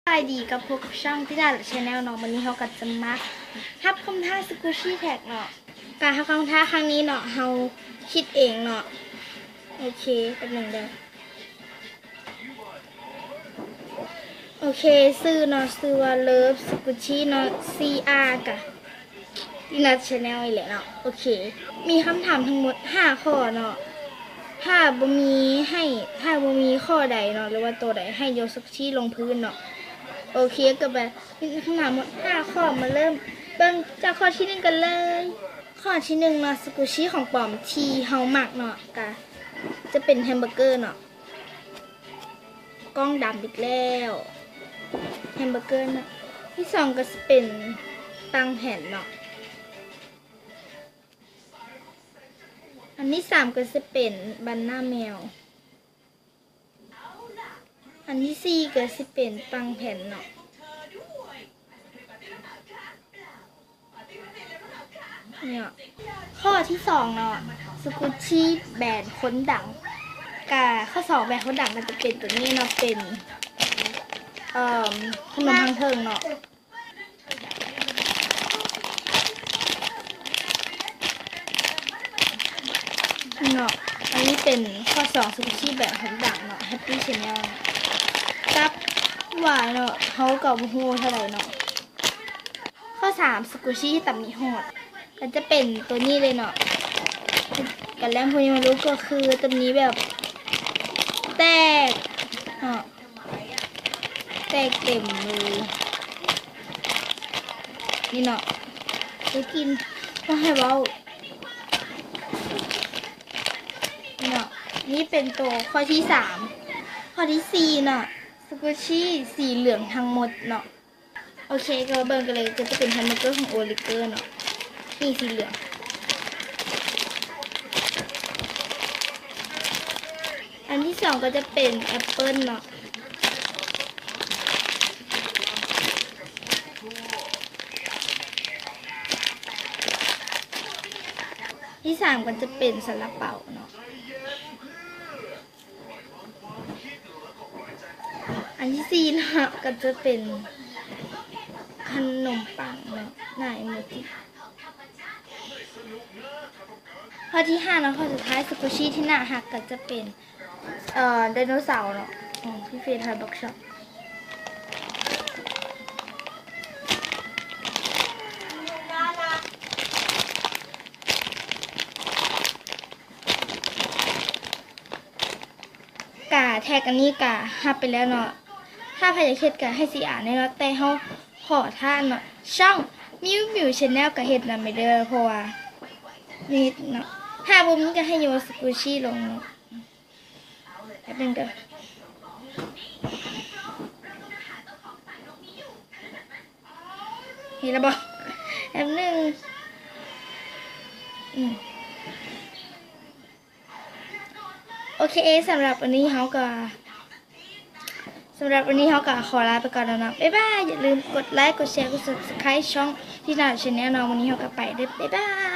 ສະບາຍດີ ກັບພົບກັບຊ່ອງຕິນາແຊນແນວເນາະ. ມື້ນີ້ເຮົາກໍຈະມາຮັບຄຳທ້າສະກຸຊິແທັກເນາະ. ການຮັບຄຳທ້າຄັ້ງນີ້ເນາະ ເຮົາຄິດເອງເນາະ. ໂອເຄ ແປັບໜຶ່ງເດີ. ໂອເຄ ຊື່ເນາະ ຊື່ວ່າເລີຟສະກຸຊິເນາະ ຊີອາ ກະ ຕິນາແຊນແນວນີ້ແຫຼະເນາະ. ໂອເຄ ມີຄຳຖາມທັງໝົດຫ້າຂໍ້ເນາະ. ຖ້າບໍ່ມີໃຫ້ ຖ້າບໍ່ມີຂໍ້ໃດເນາະ ຫຼືວ່າໂຕໃດ ໃຫ້ໂຍນສະກຸຊິລົງພື້ນເນາະ. ໂອເຄ ກໍແບບມີຄຳຖາມໝົດຫ້າຂໍ້ ມາເລີ່ມເບິ່ງຈາກຂໍ້ທີໜຶ່ງກັນເລີຍ. ຂໍ້ທີໜຶ່ງເນາະ ສະກຸຊິຂອງປອມທີ່ເຮົາມັກເນາະ ກະຈະເປັນແຮມເບີເກີເນາະ. ກ້ອງດຳອີກແລ້ວ ແຮມເບີເກີເນາະ. ທີສອງກໍຊິເປັນປັງແຜ່ນເນາະ. ອັນທີສາມກໍຊິເປັນບັນໜ້າແມວ. ອັນທີສີ່ກໍຊິເປັນປັງແຜ່ນເນາະ. ເນາະ ຂໍ້ທີສອງເນາະ ສະກຸດຊີແບຣນຄົນດັງ. ກະ ຂໍ້ສອງແບຣນຄົນດັງກໍຈະເປັນໂຕນີ້ເນາະ ເປັນ ເອີ່ມ ຂະໜົມຮັງເຜິ້ງເນາະ. ເນາະ ອັນນີ້ເປັນຂໍ້ສອງ ສະກຸດຊີແບຣນຄົນດັງເນາະ ແຮັບປີ້ແຊນແນວ. ຕັບຫວານເນາະ ເຮົາກໍບໍ່ຮູ້ເທົ່າໃດເນາະ. ຂໍ້ສາມ ສະກຸດຊີທີ່ຕຳໜິໂຫດ ກໍຈະເປັນໂຕນີ້ເລີຍເນາະ. ກະແລ້ມພວກນີ້ມາລຸ ກໍຄືຕຳໜິແບບແຕກເນາະ ແຕກເຕັມເລີຍ. ນີ້ເນາະ ໄດ້ກິນ ບໍ່ໃຫ້ເວົ້າ. ເນາະ ນີ້ເປັນໂຕຂໍ້ທີສາມ. ຂໍ້ທີສີ່ເນາະ ສະກຸດຊີສີເຫຼືອງທັງໝົດເນາະ. ໂອເຄ ກໍມາເບິ່ງກັນເລີຍ ກໍຈະເປັນແຮມເບີເກີຂອງໂອລິເກີເນາະ ນີ້ສີເຫຼືອງ. ອັນທີສອງກໍຈະເປັນແອັບເປິ້ນເນາະ. ທີສາມກໍຈະເປັນຊາລາເປົາເນາະ. ອັນທີສີ່ເນາະ ກໍຈະເປັນຂະໜົມປັງເນາະ ໜ້າອີໂມຈິ. ຂໍ້ທີຫ້າເນາະ ຂໍ້ສຸດທ້າຍ ສະກຸດຊີທີ່ໜ້າຮັກ ກໍຈະເປັນ ເອີ່ ໄດໂນເສົາເນາະ ອືມ ທີ່ເຟດໄທບັກຊັອກ. ກະແທັກອັນນີ້ກະຮັບໄປແລ້ວເນາະ. ຖ້າໃຜຢາກເຮັດກະໃຫ້ຊີອາແນ່ເນາະ ແຕ່ເຮົາຂໍຖ້າເນາະ ຊ່ອງມິວມິວແຊນແນວກະເຮັດນຳໄປເດີ ເພາະວ່າເຮັດເນາະ. ຖ້າບໍ່ມີກະໃຫ້ໂຍນສະກຸດຊີລົງເນາະ. ແປັບໜຶ່ງເດີ ເຫັນແລ້ວບໍ່? ແປັບໜຶ່ງ ອືມ ໂອເຄ ສຳລັບວັນນີ້ເຮົາກໍ ສຳລັບວັນນີ້ເຮົາກໍຂໍລາໄປກ່ອນແລ້ວເນາະ ບາຍບາຍ. ຢ່າລືມກົດໄລ ກົດແຊ ກົດຊັບສະໄຄຣບ໌ ຊ່ອງທີ່ໜ້າແຊນແນວເນາະ. ວັນນີ້ເຮົາກໍໄປເດີ ບາຍບາຍ.